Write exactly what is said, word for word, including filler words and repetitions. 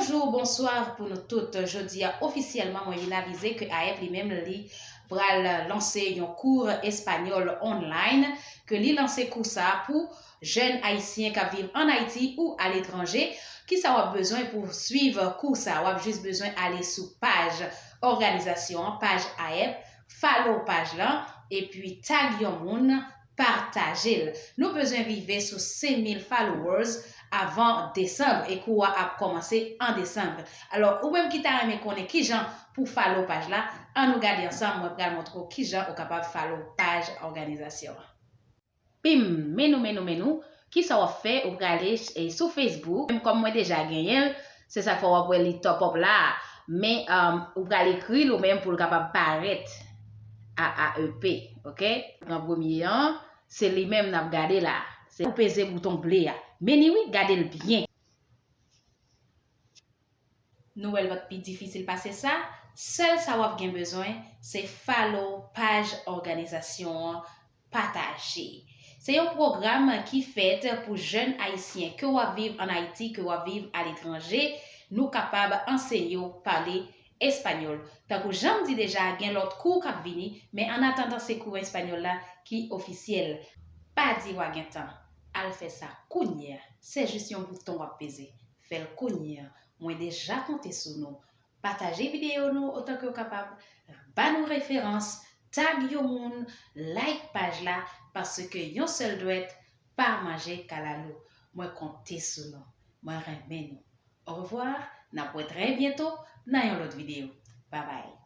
Bonjou, bonswa pou nou tout. Jodi a, ofisyèlman, mwen vin avize ke A F li menm, li pral lanse yon kou espanyòl online, ke li lanse kou sa pou jèn ayisyen k ap viv ann Ayiti ou aletranje. Kisa w ap bezwen pou swiv kou sa? W ap jis bezwen ale sou paj òganizasyon an, paj A F, follow paj lan, epi tag yon moun, pataje l. Nou bezwen rive sou senk mil followers avan desanm, e kou a ap kòmanse an desanm. Alò, ou menm ki ta renmen konnen kijan pou follow paj la, ann nou gade ansanm, mwen pral montre w kijan ou kapab follow paj òganizasyon an. Bim, men nou, men nou, men nou, kisa w ap fè? Ou prale, e, sou Facebook, menm kòm mwen deja genyen l, se sa k fè w ap wè li top up la a. Men, um, ou pral ekri l ou menm pou l kapab parèt, A A E P, oke? Pran premye an, se li menm n ap gade la. Se ou peze bouton ble a. Men li wi, gade l byen. Nou wè l p ap pi difisil pase sa. Sèl sa w ap gen bezwen, se follow paj òganizasyon an, pataje. Se yon pwogram ki fèt pou jèn ayisyen, ke w ap viv ann Ayiti, ke w ap viv aletranje, nou kapab anseye w pale espanyòl. Tankou jan m di deja, gen lòt kou k ap vini, men annatandan se kou espanyòl la ki ofisyèl. Pa di w a gen tan, al fè sa kounye a. Se jis yon bouton w ap peze. Fè l kounye a. Mwen deja konte sou nou. Pataje videyo nou otan ke w kapab. Ba nou referans, tag yon moun, like paj la, paske yon sèl dwèt pa manje kalalou. Mwen konte sou nou. Mwen renmen nou. Orevwa, n ap wè trè byento nan yon lòt videyo. Babay.